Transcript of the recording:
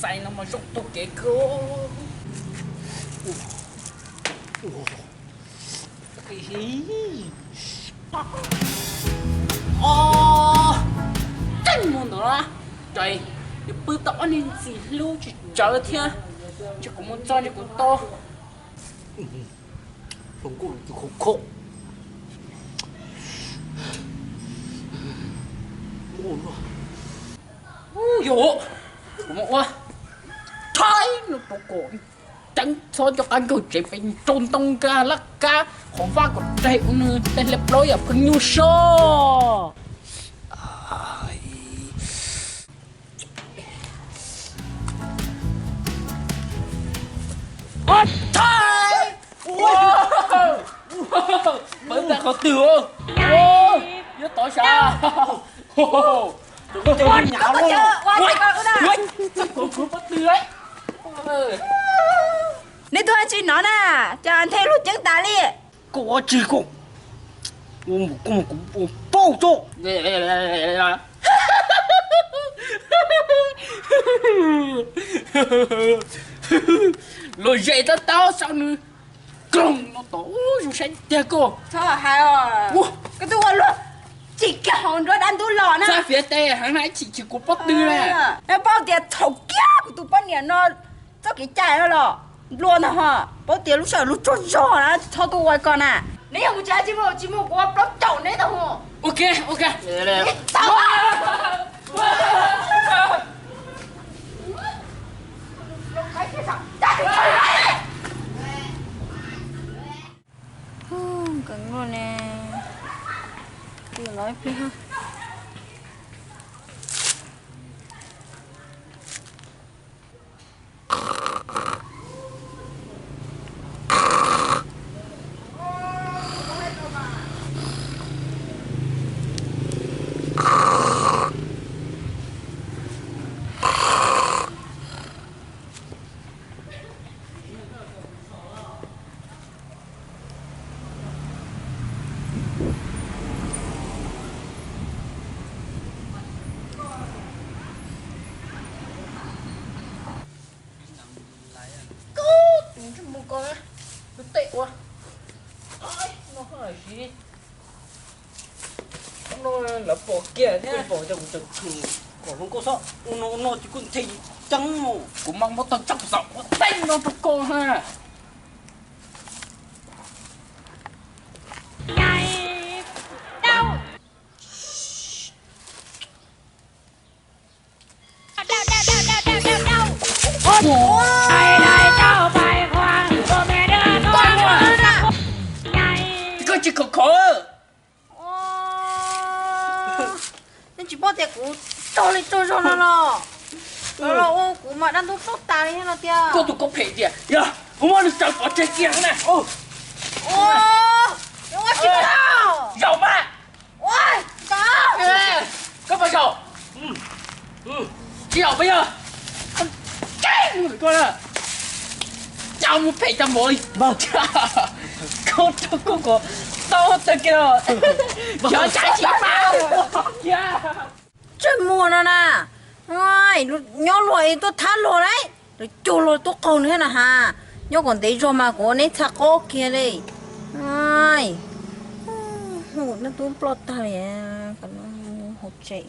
Xaiv no mas zoo tug kev kawg. Tseeb muag ntawd, nws pw tau ob niag ntxim hlub tsis tsawv thiab. Ntshe kuv mus txog ntshe kuv tau. Yog, kuv mus ua thaib no rau kom ceeb txhob cov qab nkaug tsev pem rau ntoo nkag laj kab qhov vaj kom raug ua nws tej hle plaub yam pheej nyuaj soj. Pawv ntawm qhov twg? Yuav tov sav. Neb tuaj tsis nov na, cas nthe luag ceeb tas li. Koj ua tsi koj? Koj mus kuv ua pauj tso. Luag zes tab tau sau nws kloog no tom ub zoo saib tiag koj. Txhob hais os. Koj twb ua luag tsis kiag hauv nruab dab ntub los na. Txhob fiav tes heev na, ib chim chim kuv pob tw na. Paub tias thaum kiag kuv tus poj niam no txoj kev cai no los nplua ntag ho. Paub tias lub sij hawm luag tsaug zog na txhob tuaj ua ko na. Neb yog mus tsis tsis mus tsis mus kuv ua plaub caum neb tau mus. Ok, ok. Nkees luaj ne. Tus no ib pliag. Koj tus ntsej muag ko, tus tej ua no siv no lawv pom kiag thiab. Pom cov kuv tseem tshum kom hluas nkauj xwb, ua no ua no ces kuj nthe ceeb. Kuv mam muab tau tsob xaum ua teeb no rau koj na. Koj tsis khov khov. Nej tsis paub tias kuv tsaug li tsaug zog no los, los ua kuv mas dab ntub tsaug tas li no tiag. Koj tus koj phem tiag, yog kuv muab nws tsaws pov tseg kiag na. Ua tsis tau. Zaum mas. Ua, koj pab zaum. Tsis zaum pab yog. Koj na, cas mus phem cas npaum li. Koj rau koj kom tau tag kiag. Xyov tsam tsis pab kiag. Ntsej muag no na, nyob luag es tuaj thab luag lauj, lawv cuag luag tuaj qaug nws thiab na has. Nyob kom ntev zog mas kuv ua neb txha qob kiag li. Hu neb tub ploj tag li, hauv tsev.